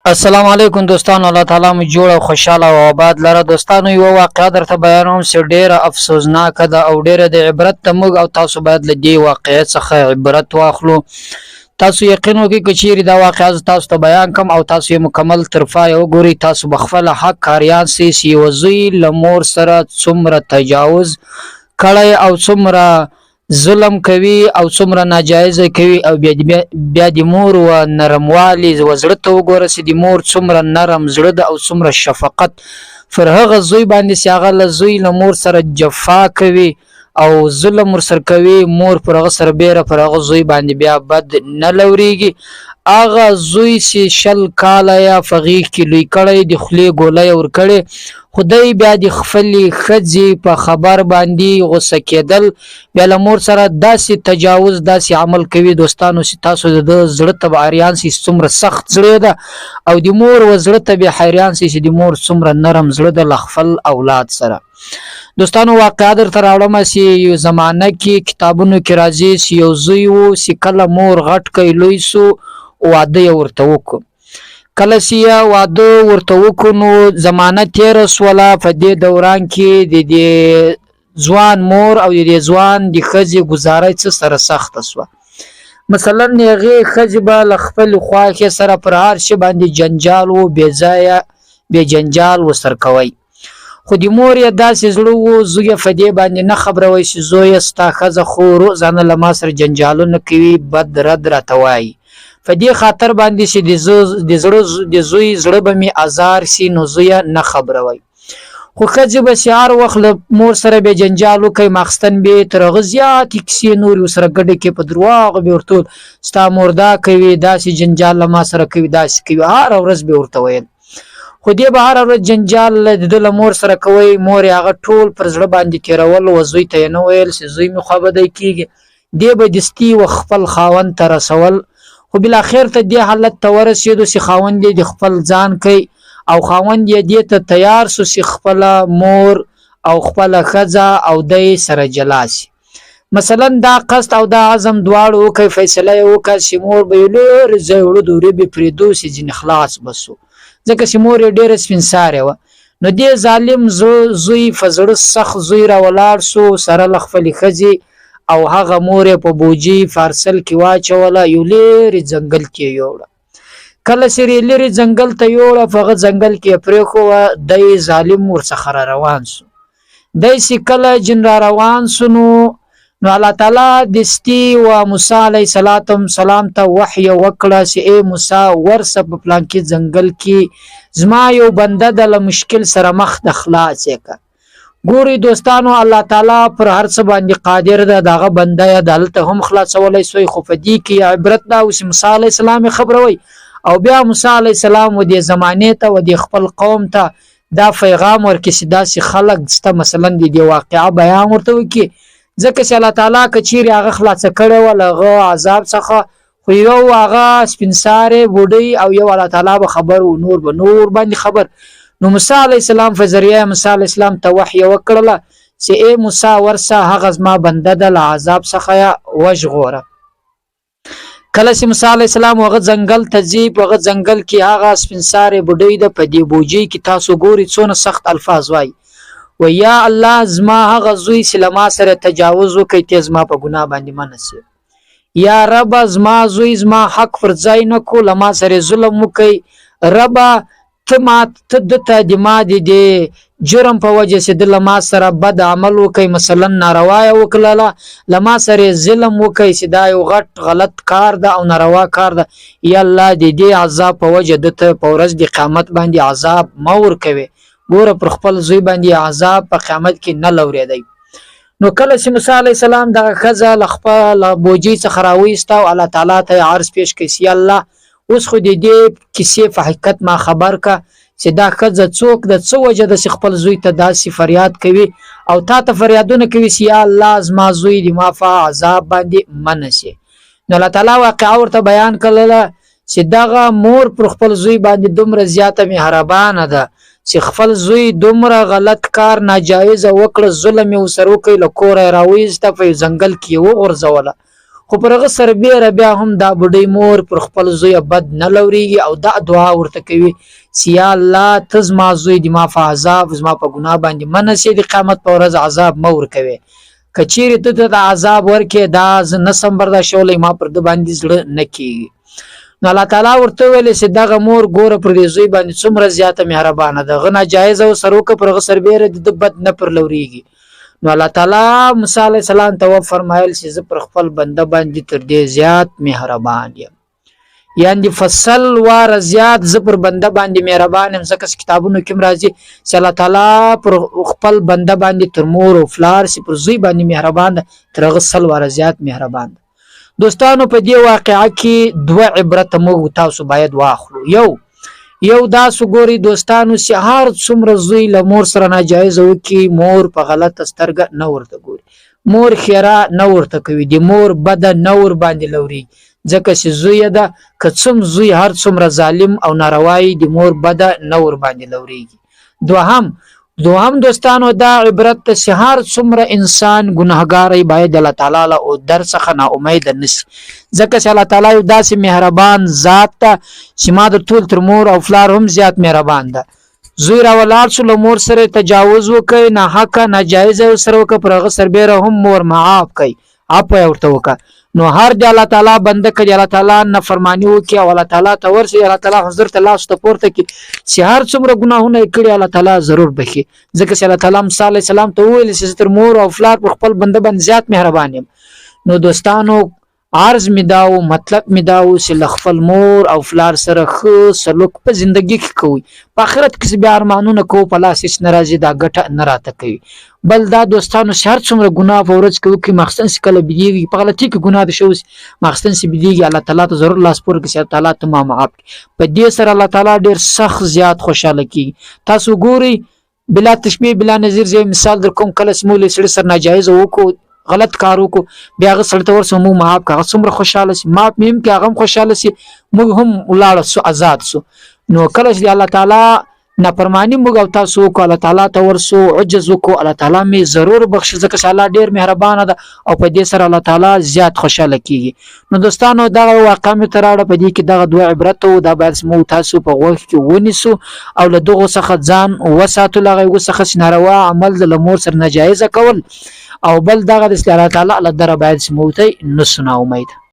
السلام علیکم دوستانو، الله تعالی مو جوړ او خوشاله او آباد لره. دوستانو، یوه واقعه درته بیانوم چې ډیره افسوسناکه ده او ډیره د عبرت ده. موږ او تاسو باید له دې واقعې څخه عبرت واخلو. تاسو یقین وکړئ، که چیرې دا واقعه زه تاسو ته بیان کړم او تاسو یې مکمل تر پایه وګورئ، تاسو به خپله حق حیران سئ چې یوه زوی له مور سره څومره تجاوز کړی او څومره ظلم کوي او څومره ناجایزه کوي، او بیا د مور و نرموالي و زړه ته وګوره چې د مور څومره نرم زړه ده او څومره شفقت پر هغه زوی باندې چې هغه له زوی له مور سره جفا کوي او ظلم ورسره کوي، مور پر هغه سربېره پر هغه زوی باندې بیا بد نه لورېږي. هغه زوی چې 20 کاله یې په غېږ کې لوی کړی، د خولې ګوله یې ورکړې، خو دی بیا د خپلې ښځې په خبر باندې غوسه کېدل، بیا له مور سره داسې تجاوز، داسې عمل کوي دوستانو چې تاسو د ده زړه ته به حیران سئ څومره سخت زړه ده، او د مور و زړه ته به حیران سئ چې د مور څومره نرم زړه ده له خپل اولاد سره. دوستانو، واقعه درته راوړم چې یو زمانه کې، کتابونو کې راځي چې یو زوی و چې کله مور غټ کړ، لوی سو، واده یې ورته وکړو. کله چې یې واده ورته وکړو نو زمانه تېره سوله. په دې دوران کې د دې ځوان مور او د دې ځوان د ښځې ګزاره څه سره سخته سوه. مثلا هغې ښځې به له خپلې خواښې سره پر هر شي باندې جنجال و، بې ځایه بې جنجال ورسره کوی، خو د مور یې داسې زړه و، زوی یې په دې باندې نه خبروی چې زویه، ستا ښځه خو روزانه له ما سره جنجالونه کوي، بد رد راته وایي. په دې خاطر باندې چې د زړه د زوی زړه به مې ازار سي، نو زوی یې نه خبروی. خو ښځې به چې هر وخت له مور سره به جنجال وکړي، ماخستن به تر هغه زیاتې کیسې نورې ورسره ګډې کړې، په درواغو به ورته ویل، ستا مور دا کوي، داسې جنجال له ما سره کوي، داسې کوي. هره ورځ به ورته ویل، خو دې به هره ورځ جنجال د ده له مور سره کوی. مور یې هغه ټول پر زړه باندې تېرول و زوی ته یې نه ویل چې زوی مې خوابدی کېږي. دې به دستي و خپل خاوند ته رسول. خو بالاخر ته دې حالت ته ورسېدو چې خاوند یې د خپل ځان کوي او خاوند یې دې ته تیار سو چې خپله مور او خپله ښځه او دی سره جلا سي. مثلا دا قصد او دا عزم دواړو وکړي، فیصله یې وکړه چې مور به یې لرې ځای وړو، دورې به پرېږدو چې ځینې خلاص به سو، ځکه چې مور یې ډېره سپین سارې وه. نو دې ظالم زوی په زړه سخت زوی را ولاړ سو سره له خپلې ښځې او هغه مور یې په بوجۍ پارسل کې واچوله، یو لرې ځنګل کې یې یوړه. کله چې یې لرې ځنګل ته یوړه، په هغه ځنګل کې یې پرېښوه. دی ظالم ورڅخه را روان سو. دی چې کله جن را روان سو نو الله تعالی دستي و موسی علیه السلام ته وحی وکړه چې ای موسی، ورسه، په پلانکي ځنګل کې زما یو بنده د له مشکل سره مخ د، خلاص یې که. ګوري دوستانو، الله تعالی پر هر څه باندې قادر ده. دغه بنده یې دلته هم خلاصولی سوی. خو په دې کې عبرت دا و چې موسی علیه السلام یې خبروي او بیا موسی علیه السلام و دې زمانې ته و دې خپل قوم ته دا پیغام ورکړي چې داسې خلک سته. مثلا د دې واقعه بیان ورته وکړي، ځکه چې الله تعالی که چیرې هغه خلاصه کړې وه له هغه عذاب څخه، خو یو هغه سپین سارې بوډۍ او یو الله تعالی به خبر و، نور به نور باندې خبر. نو موسی علیه السلام په ذریعه موسی علیه السلام ته وحی وکړله چې ای موسی، ورسه، هغه زما بنده ده، له عذاب څخه یې وژغوره. کله چې موسی علیه السلام هغه ځنګل ته ځي، په هغه ځنګل کې هغه سپین سارې بوډۍ ده په دې بوجۍ کې. تاسو ګوري څونه سخت الفاظ وایي و یا الله، زما هغه زوی چې له ما سره تجاوز وکړي، ته زما په ګناه باندې مه نسې. یا رب، زما زوی زما حق پر ځای نه کو، له ما سره ظلم وکړي. ربه، ته ما ته دته د ما د دې جرم په وجه چې د له ما سره بد عمل وکړي، مثلا ناروا یې وکړله، له ما سره ظلم وکړي چې دا یو غټ غلط کار ده او ناروا کار ده، یا الله، د دې عذاب په وجه دته په ورځ د قیامت باندې عذاب مه ورکوې. ګوره، پر خپل زوی باندې عذاب په قیامت کې نه لورېدی. نو کله چې موسی علیه السلام دغه ښځه له خپل بوجۍ څخه راویسته او الله تعالی ته یې عرض پیش کړ چې یا الله، اوس خو د دې کیسې په حقیقت ما خبر که چې دا ښځه څوک د څه وجه ده چې خپل زوی ته داسې فریاد کوي او تا ته فریادونه کوي چې یا الله، زما زوی د ما په عذاب باندې مه نسې. نو الله تعالی واقعه ورته بیان کړله چې دغه مور پر خپل زوی باندې دومره زیاته مهربانه ده چې خپل زوی دومره غلط کار، ناجایزه وکړه، ظلم یې ورسره وکړ، له کوره یې راویسته، په یو ځنګل کې یې وغورځوله. خو پر هغه سربېره بیا هم دا بوډۍ مور پر خپل زوی بد نه لورېږي او دا دعا ورته کوي چې یا الله ته زما زوی د ما په عذاب، زما په ګناه باندې مه نسې، د قیامت په ورځ عذاب مه ورکوې. که چیرې ته ته عذاب ورکې دا زه نه سم برداشتولی، ما پر ده باندې زړه نه کېږي. نو الله تعالی ورته وویل چې دغه مور ګوره پر دې زوی باندې څومره زیاته مهربانه ده، هغه ناجایزه ورسره وکړه، پر هغه سربېره د ده بد نه پر لورېږي. نو الله تعالی موسی علیه السلام ته وفرمایل چې زه پر خپل بنده باندې تر دې زیات مهربان یم، یعنی فصل واره زیات زه پر بنده باندې مهربان یم، ځکه چې کتابونو کې هم راځي چې الله تعالی پر خپل بنده باندې تر مور او پلار چې پر زوی باندې مهربان ده، تر هغه سل واره زیات مهربان ده. دوستانو په دې واقعه کې دوه عبرته موږ تاسو باید واخلو. یو داسو ګوري دوستانو چې هر څومره زوی له مور سره ناجایزه وکړي، مور په غلطه سترګه نه ورته ګوري، مور ښېرا نه ورته کوي، د مور بده نه ورباندې لورېږي، ځکه چې زوی یې ده. که څوم زوی هر څومره ظالم او ناروا وي، د مور بده نه ورباندې لورېږي. دوهم دوستانو دا عبرت ته چې هر څومره انسان ګناهګار وي، باید الله تعالی له او در څخه نا امیده نه شي، ځکه چې الله تعالی یو داسې مهربان ذات ده چې ما د ټول تر مور او پلار هم زیات مهربان ده. زوی را ولاړ شو، له مور سره یې تجاوز وکړ، ناحقه ناجایزه یې ورسره وکړه، پر هغه سربېره هم مور معاف کړي، عفوه یې ورته وکړه. نو هر د الله تعالی بنده که د الله تعالی نافرماني وکړي او الله تعالی ته ورسي، الله تعالی حضور ته لاس ته پورته کړي، چې هر څومره ګناهونه یې کړي الله تعالی ضرور بخښي، ځکه چې الله تعالی موسی علیه السلام ته وویل چې زه تر مور او پلار پر خپل بنده باندې زیات مهربان یم. نو دوستانو عرض مې دا و، مطلب مې دا و چې له خپل مور او پلار سره ښه سلوک په زندګي کې کوئ، په آخرت کې چې بیا ارمانونه کوو په لاس هېڅ نه راځي، دا ګټه نه راته کوي. بل دا دوستانو چې هر څومره ګناه په ورځ کې وکړي، ماخستن چې کله بیدېږي، په غلطي کې ګناه دې شوې شي، ماخستن چې بیدېږي الله تعالی ته ضرور لاس پورې کړي چې الله تعالی ته ما معاف کړي. په دې سره الله تعالی ډېر سخت زیات خوشحاله کېږي. تاسو ګورئ بلا تشبیه بلا نظیر، زه یو مثال در کوم، کله چې موږ له سړي سره ناجایزه وکړو، غلط کار وکړو، بیا هغه سړي ته ورسو، موږ معاف کړو، هغه څومره خوشحاله شي، معاف مې هم کړي، هغه هم خوشحاله شي، موږ هم ولاړه سو، آزاد سو. نو کله چې الله تعالی نافرمانی موږ او تاسو وکړو، الله تعالی ته ورسو، عجز وکړو، الله تعالی مې ضرور بخښي، ځکه چې الله ډېر مهربانه ده او په دې سره الله تعالی زیات خوشحاله کېږي. نو دوستانو دغه واقعه مې ته راوړه، په دې کې دغه دوه عبرت وو، دا باید موږ تاسو په غوږ کې ونیسو او له دغو څخه ځان وساتو، له هغه څخه چې ناروا عمل د له مور سره ناجایزه کول، او بل دغه د الله تعالی له دره باید چې موږ ته نه سو ناامیده.